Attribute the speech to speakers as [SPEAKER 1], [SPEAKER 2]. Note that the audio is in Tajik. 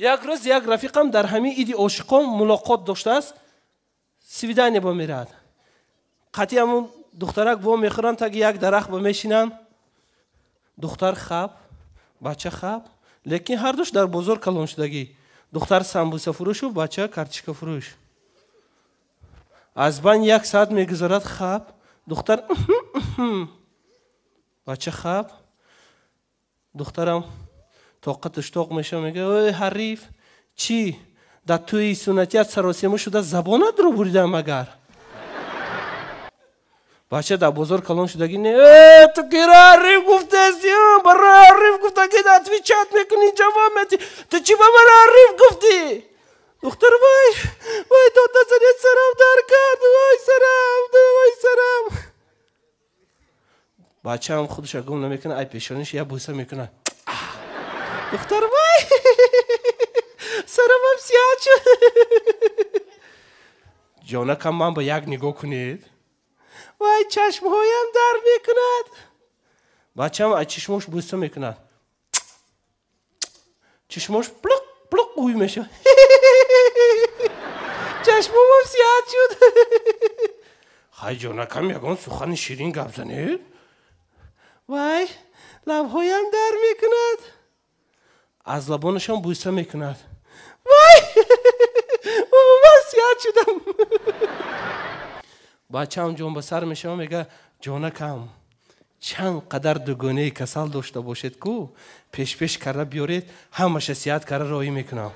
[SPEAKER 1] Як рӯз як рафиқам дар ҳамин иди ошиқон мулоқот доштааст, свидание бо меравад. Қатъи ҳамун духтарак во мехӯранд, таги як дарахт ба мешинанд. Духтар хаб, бача хаб, лекин ҳардуш дар бозор калон шудагӣ. Духтар самбусафурӯшу бача картишкафурӯш. Аз байн як соат мегузарад, хаб, духтар, бача хаб. Духтарам тоқаташ тоқ мешава, мега: «Ой, ҳариф, чӣ дар тӯи суннатият саросема шуда забонатро буридам магар?» Бача дар бозор калон шудагӣ не, ту кира ҳариф гуфтаси? Бара ҳариф гуфтагӣ отвечать мекунӣ, ҷавоб метӣ, ту чӣ ба мара ҳариф гуфтӣ? Духтар: «Вай, вай, дод назанед, сарам дар кард, вай сарам, вай сарам». Бачаам худша гум намекунад, ай пешониш як бӯса мекунад. Духтар: «Вай, сарамам сиёҳ шуд, ҷонакам, ман ба як нигоҳ кунед, вай, чашмҳоям дард мекунад». Бачаам аз чишмош бӯса мекунад, чишмош плуқ плуқ ӯй мешавад. «Чашмомам сиёҳ шуд». «Хай, ҷонакам, ягон сухани ширин гап занед». «Вай, лабҳоям дард мекунад». Аз лабонашам бӯса мекунад. «Вай, ман сиёҳ шудам». Бачаам ҷон ба сар мешава, мега: «Ҷонакам, чанд қадар дугонаи касал дошта бошед ку, пешпеш карда биёред, ҳамаша сиҳат карда роҳӣ мекунам».